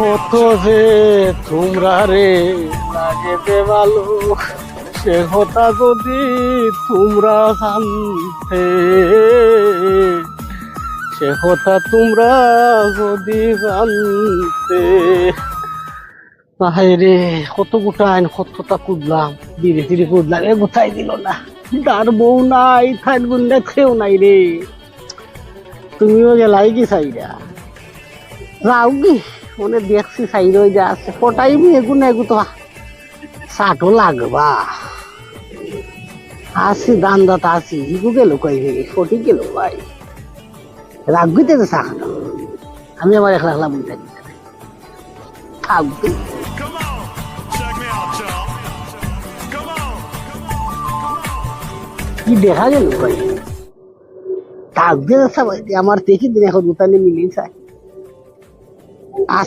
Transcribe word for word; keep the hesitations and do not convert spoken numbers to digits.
কত যে তোমরা রে লাগে যে ভালো, সে কথা যদি তোমরা জানতে, সে কথা তোমরা যদি জানতে। হায় রে, কত গুটাইন, কততা খুঁজলাম, ধীরে ধীরে খুঁজলাম, এ গুতাই দিল না। তার বউ নাই, তার গুন্ডা কেউ নাই রে। তুমিও গেলায় কি সাইরা? যাও কি? মনে দেখছি সাইরা ওই যে আছে। কটাই মি এগু না এগু তো সাটো লাগবা। আসি দান্দাত আসি, ইগু গেল কই রে? ফটি গেল ভাই। রাগ হইতে তো চা খানো। আমি আবার একলা একলা বই থাকি। থাকবে। কি দেখা গেল ভাই? থাকবে তো সবাই, আমার দেখি দিন এখন উতানে মিলিয়ে চায়। আজ